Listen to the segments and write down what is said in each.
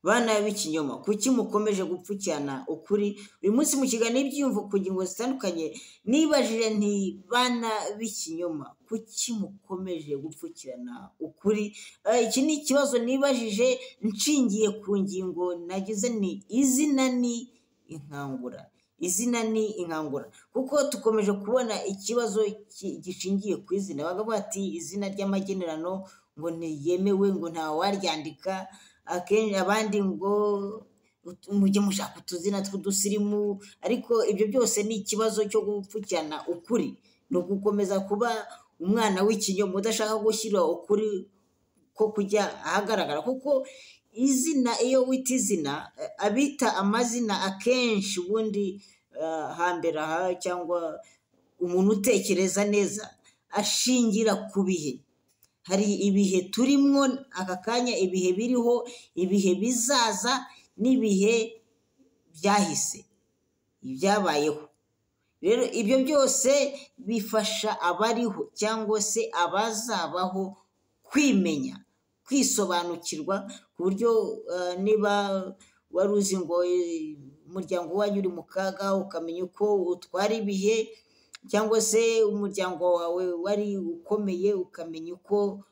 Bana b'ikinyoma, kuki mukomeje gupfukirana ukuri? Uyu munsi mu kiganiro ibyiyumvo ku ngingo zitandukanye, nibajije nti bana b'ikinyoma, kuki mukomeje gupfukirana ukuri? Iki ni ikibazo nibajije nshingiye ku ngingo nagize ni izina ni inkangura. Izina ni inkangura kuko dukomeje kubona ikibazo gishingiye ku izina. Bakavuga ati izina ry'amagenerano ngo ntiyemewe, ngo ntawaryandika, akenshi abandi ngo mujye mushaka utuzina tw'udusirimu, ariko ibyo byose ni ikibazo cyo gupfukirana ukuri, ni ugukomeza kuba umwana w'ikinyoma udashaka gushyira ukuri ko kujya ahagaragara, kuko izina iyo wita izina, abita amazina akenshi ubundi hambere aha cyangwa umuntu utekereza neza ashingira ku bihe. Hari ibihe turimwo aka kanya, ibihe biriho, ibihe bizaza n'ibihe byahise, ibyabayeho. Rero ibyo byose bifasha abariho cyangwa se abazabaho kwimenya, kwisobanukirwa, ku buryo niba wari uzi ngo umuryango wanyu uri mu kaga, ukamenya uko utwara ibihe, cyangwa se umuryango wawe wari ukomeye, ukamenya uko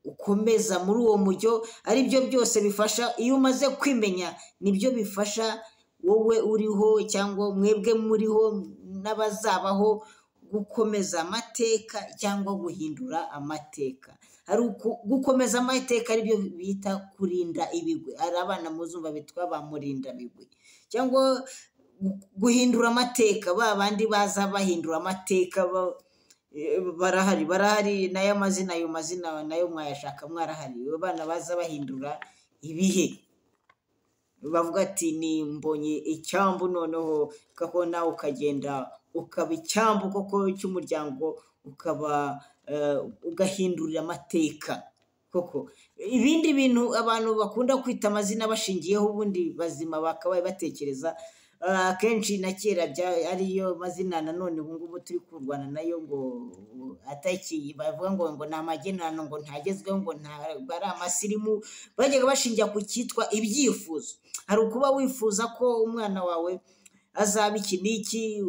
ukomeza muri uwo mujyo. Ari byo byose bifasha iyo umaze kwimenya, nibyo bifasha wowe uriho cyangwa mwebwe muriho n'abazabaho gukomeza amateka cyangwa guhindura amateka. Hari gukomeza amateka, aribyo bita kurinda ibigwi. Hari abana muzumva bitwa ba Murindabigwi, cyangwa guhindura amateka, ba bandi baza bahindura amateka barahari, barahari n'ayo mazina, ayo mazina nayo mwayashaka mwarahari. Abana baza bahindura ibihe, bavuga ati ni mbonye icyambu, noneho koko nawe ukagenda ukaba icyambu koko cy'umuryango, ukaba ugahindurira amateka koko. Ibindi bintu abantu bakunda kwita amazina bashingiyeho ubundi bazima bakabaye batekereza akenshi na kera ariyo mazina nanone ubu ngubu turi kurwana nayo, ngo ataki bavuga ngo ni amagenano, ngo ntagezweho, ngo ntabwo ari amasirimu. Bajyaga bashingira ku cyitwa ibyifuzo. Hari ukuba wifuza ko umwana wawe azaba iki n'iki,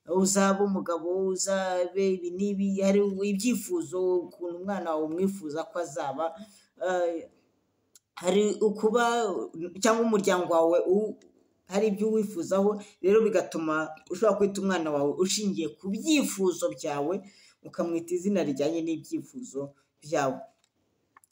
uzaba umugabo, uzabe ibi n'ibi. Hari ibyifuzo ukuntu umwana wawe umwifuza ko azaba, hari ukuba cyangwa umuryango wawe hari ibyo uwifuzaho, rero bigatuma ushobora kwita umwana wawe ushingiye ku byifuzo byawe, ukamwita izina rijyanye n'ibyifuzo byawe.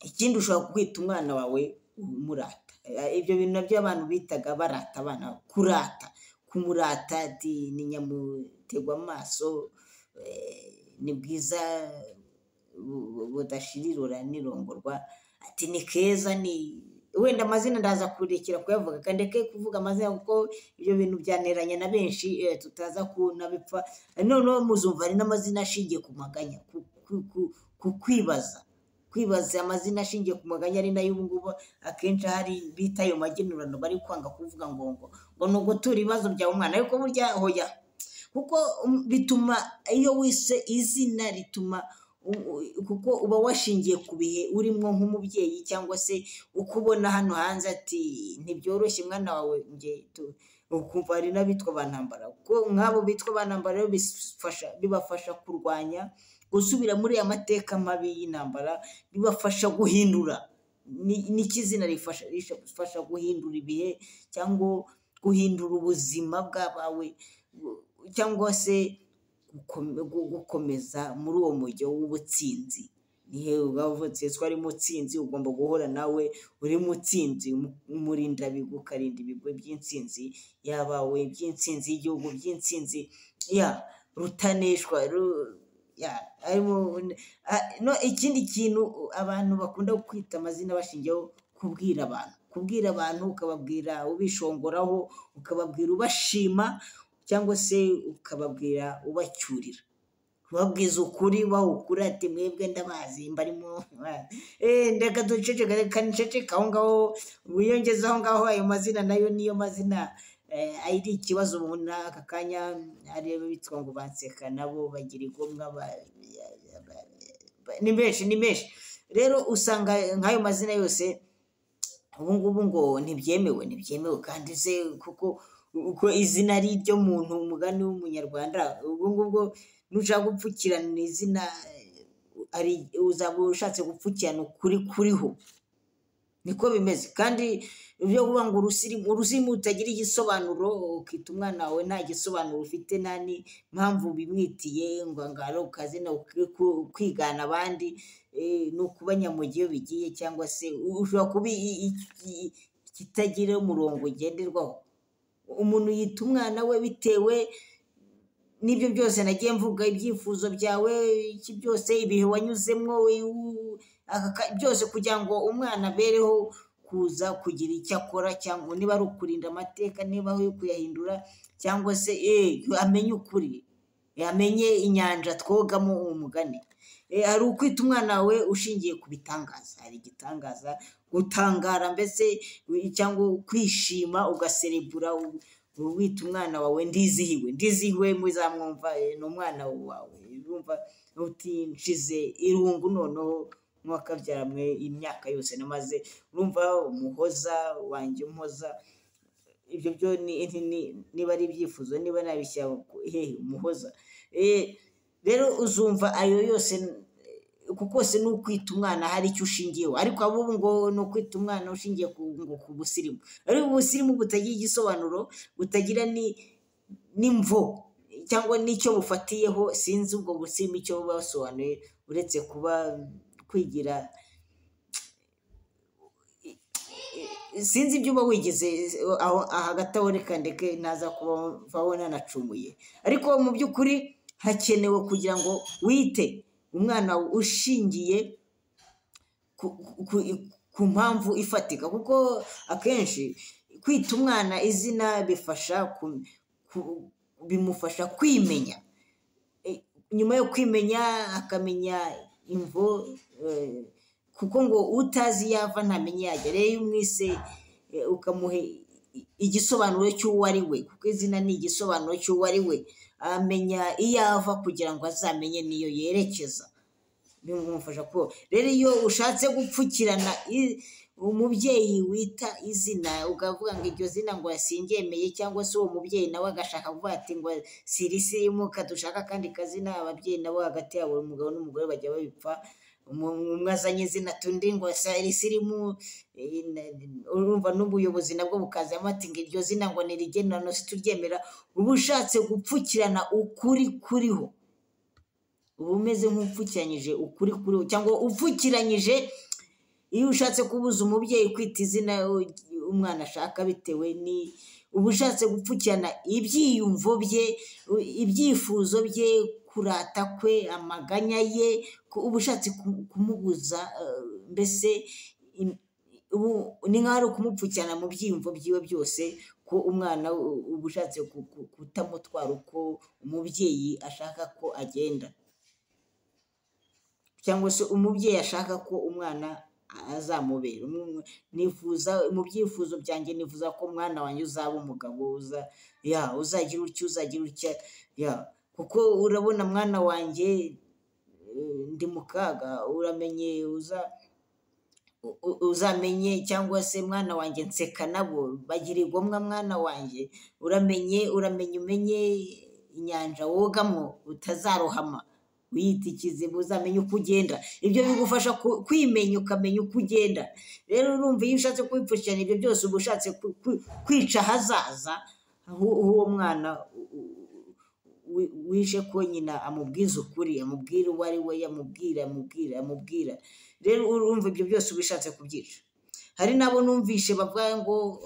Ikindi ushobora kwita umwana wawe umurata. Ibyo bintu nabyo abantu bitaga barata abana, kurata, kumurata ati ni nyamutegwa amaso, ni bwiza budashirirura nirongorwa, ati ni keza, ni wenda amazina ndaza kurekera kuyavuga, kandi ndeke kuvuga amazina kuko ibyo bintu byaneranya na benshi, tutaza kunabipfa. Noneho muzumva hari n'amazina ashingiye ku maganya, ku kwibaza, kwibaza amazina ashingiye ku maganya, ari nayo ubu ngubu akenshi hari bita ayo magenurano bari kwanga kuvuga ngo ngo ni ugutura ibibazo byawe umwana, ariko burya hoya, kuko bituma iyo wise izina rituma kuko uba washingiye ku bihe urimo nk'umubyeyi, cyangwa se uko ubona hano hanze ati ntibyoroshye mwana wawe nge, ukumva hari n'abitwa ba Ntambara, kuko nk'abo bitwa ba Ntambara rero bibafasha kurwanya gusubira muri ya mateka mabi y'intambara, bibafasha guhindura n'iki zina rifasha guhindura ibihe cyangwa guhindura ubuzima bw'abawe, cyangwa se gukomeza muri uwo mujyo w'ubutsinzi. Nihe wavutse Yesu ari mutsinzi, ugomba guhora nawe uri mutsinzi, umurindabigwi, ukarinda ibigwi by'intsinzi yabawe, by'intsinzi y'igihugu, by'intsinzi ya rutaneshwa ya harimo no ikindi kintu abantu bakunda kwita amazina bashingiyeho, kubwira abantu, kubwira abantu ukababwira ubishongoraho, ukababwira ubashima, cyangwa se ukababwira ubacyurira, ubabwiza ukuri, bawukura ati mwebwe ndabazi mbarimo, ndeka duceceka, reka nceceke aho ngaho, wiyongeze aho ngaho. Ayo mazina nayo niyo mazina ari ikibazo ubona aka kanya, hari abitwa ngo banseka nabo bagira igomwa, ni benshi, ni benshi. Rero usanga nk'ayo mazina yose Ubu ngubu ngo ntibyemewe, ntibyemewe kandi se kuko uko izina ari iryo muntu, umugani w'umunyarwanda, ubwo ngubwo nushaka gupfukirana izina uzaba ushatse gupfukirana ukuri kuriho, niko bimeze. Kandi ibyo kuvuga ngo urusirimu, urusirimu rutagira igisobanuro, ukita umwana wawe nta gisobanuro ufite, nta n'impamvu bimwitiye, ngo ari akazina kwigana abandi, ni ukuba nyamujya iyo bigiye, cyangwa se ushobora kuba ikitagira umurongo ngenderwaho. Umuntu yita umwana we bitewe n'ibyo byose nagiye mvuga, ibyifuzo byawe, iki byose, ibihe wanyuzemo, byose kugira ngo umwana abereho kuza kugira icyo akora, cyangwa niba ari ukurinda amateka, niba ari kuyahindura, cyangwa se amenye ukuri, amenye inyanja twogamo, umugani. Hari ukwita umwana wawe ushingiye ku bitangaza, hari igitangaza, gutangara mbese, cyangwa kwishima ugaserebura, wita umwana wawe ndizihiwe, ndizihiwe muzamwumva, ni umwana wawe, urumva uti nshize irungu noneho mwakabyaramwe imyaka yose namaze, urumva umuhoza wanjye umpoza, ibyo byo niba ari ibyifuzo, niba nabishyira hehe umuhoza. Rero uzumva ayo yose, kuko se ni ukwita umwana hari icyo ushingiyeho, ariko abo ngo ni ukwita umwana ushingiye ku busirimu, ariko ubusirimu butagira igisobanuro, butagira n'imvo cyangwa n'icyo bufatiyeho, sinzi ubwo busirimu icyo buba busobanuye, uretse kuba kwigira, sinzi ibyo uba wigeze aho hagati aho, reka ndeke naza kubaho nanacumuye. Ariko mu by'ukuri hakenewe kugira ngo wite umwana ushingiye ku mpamvu ifatika, kuko akenshi kwita umwana izina bifasha bimufasha kwimenya, nyuma yo kwimenya akamenya imvo, kuko ngo utazi yava ntamenye yajya. Rero iyo umwise ukamuha igisobanuro cy'uwo ari we, kuko izina ni igisobanuro cy'uwo ari we, amenya iyo ava kugira ngo azamenye n'iyo yerekeza, bimufasha kubaho. Rero iyo ushatse gupfukirana umubyeyi wita izina, ukavuga ngo iryo zina ngo sindyemeye, cyangwa se uwo mubyeyi nawe agashaka kuvuga ati ngo si irisirimuka dushaka akandi kazina, ababyeyi nabo hagati yabo umugabo n'umugore bajya babipfa, umwe azanye izina undi ngo irisirimu, urumva n'ubuyobozi nabwo bukazamo ati ngo iryo zina ngo ni irigenurano situryemera. Uba ushatse gupfukirana ukuri kuriho, uba umeze nk'upfukiranyije ukuri kuriho, cyangwa upfukiranyije iyo ushatse kubuza umubyeyi kwita izina umwana ashaka bitewe ni, uba ushatse gupfukirana ibyiyumvo bye, ibyifuzo bye, kurata kwe, amaganya ye, uba ushatse kumubuza, mbese ni nk'aho ari ukumupfukirana mu byiyumvo byiwe byose, ko umwana uba ushatse kutamutwara uko umubyeyi ashaka ko agenda, cyangwa se umubyeyi ashaka ko umwana azamubera. Nifuza mu byifuzo byanjye, nifuza ko umwana wanjye uzaba umugabo, uzagira utya, uzagira utya, kuko urabona mwana wanjye ndi mu kaga, uramenye uzamenye, cyangwa se mwana wanjye nseka nabo bagira igomwa, mwana wanjye uramenye, uramenye umenye inyanja wogamo utazarohama, wiyita ikiziba, uzamenye uko ugenda. Ibyo bigufasha kwimenya, ukamenya uko ugenda. Rero urumva iyo ushatse kubipfukirana ibyo byose, uba ushatse kwica ahazaza h'uwo mwana wishe ko nyina amubwiza ukuri, amubwira uwo ari we, amubwira, amubwira, amubwira. Rero urumva ibyo byose uba ushatse kubyica. Hari n'abo numvishe bavuga ngo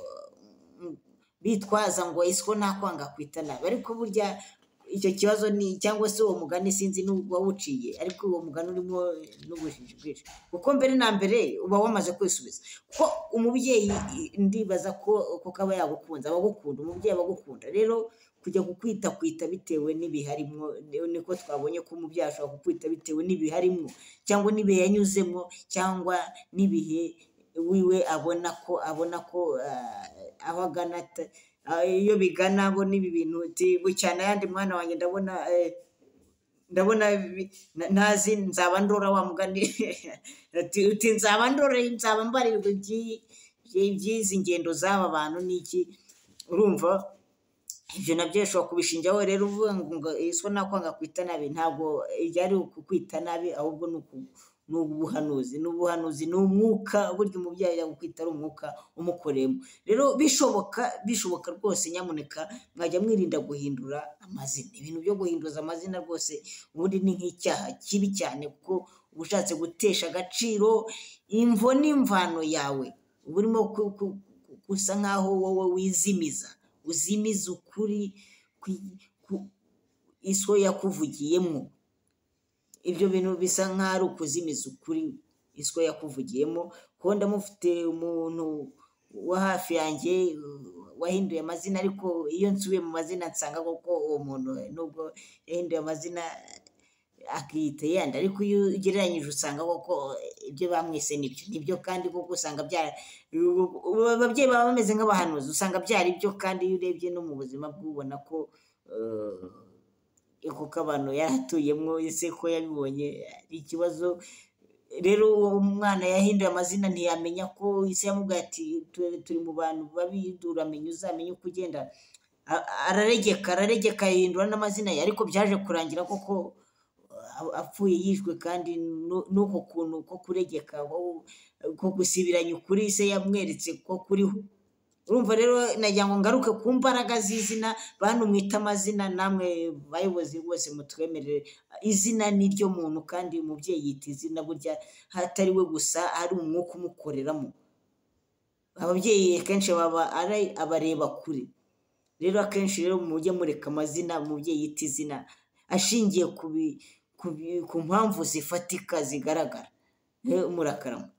bitwaza ngo isiko nta kwanga kwita nabi, ariko burya icyo kibazo ni, cyangwa se uwo mugani sinzi n'uwawuciye, ariko uwo mugani urimo n'ubujiji bwinshi, kuko mbere na mbere uba wamaze kwisubiza, kuko umubyeyi ndibaza ko kuko aba yagukunze, aba agukunda, umubyeyi aba agukunda. Rero kujya kukwita kwita bitewe n'ibihe arimo, niko twabonye ko umubyeyi ashobora kukwita bitewe n'ibihe arimo, cyangwa n'ibihe yanyuzemo, cyangwa n'ibihe wiwe abona ko aho agana, iyo bigana abona ibi bintu uti bucyana ayandi mwana wanjye, ndabona ntazi nzaba ndora wa mugani, uti nzaba ndora, nzaba mbarirwa iby'iyi. by'izi ngendo z'aba bantu n'iki, urumva ibyo nabyo bishobora kubishingiraho. Rero uvuga ngo so nakwanga kwita nabi, ntabwo ari ukukwita nabi, ahubwo ni ubuhanuzi, ni ubuhanuzi, ni umwuka. Burya umubyeyi ajya kukwita ari umwuka umukoreyemo. Rero bishoboka rwose, nyamuneka mwajya mwirinda guhindura amazina. Ibintu byo guhinduza amazina rwose ubundi ni nk'icyaha kibi cyane, kuko uba ushatse gutesha agaciro imvo n'imvano yawe, uba urimo gusa nk'aho wowe wizimiza, uzimiza ukuri iso yakuvugiyemo. Ibyo bintu bisa nk'aho ari ukuzimiza ukuri iswa yakuvugiyemo. Kuko ndamufite umuntu wo hafi yanjye wahinduye amazina, ariko iyo nsubiye mu mazina nsanga koko uwo muntu nubwo yahinduye amazina akiyita yandi, ariko iyo ugereranyije usanga koko ibyo bamwise nibyo, kandi koko usanga ababyeyi baba bameze nk'abahanuzi, usanga byari byo. Kandi iyo urebye no mu buzima bwe ubona ko kuko abantu yaratuyemo ese ko yabibonye ari ikibazo. Rero uwo mwana yahinduye amazina ntiyamenya ko isi yamubwiye ati turi mu bantu babi, uramenya uzamenye uko ugenda. Araregeka ahindura n'amazina ye, ariko byaje kurangira koko apfuye yishwe. Kandi n'uko kuntu ko kuregeka, ko gusibiranya ukuri se yamweretse ko kuriho. Urumva rero nagira ngo ngaruke ku mbaraga z'izina. Bantu mwita amazina, namwe bayobozi bose mutwemerere, izina ni ryo muntu, kandi umubyeyi yita izina burya hatari we gusa, ari umwuka umukoreramo. Ababyeyi akenshi baba ari abareba kure. Rero akenshi rero mujye mureka amazina umubyeyi yita izina ashingiye ku mpamvu zifatika zigaragara. Murakarama.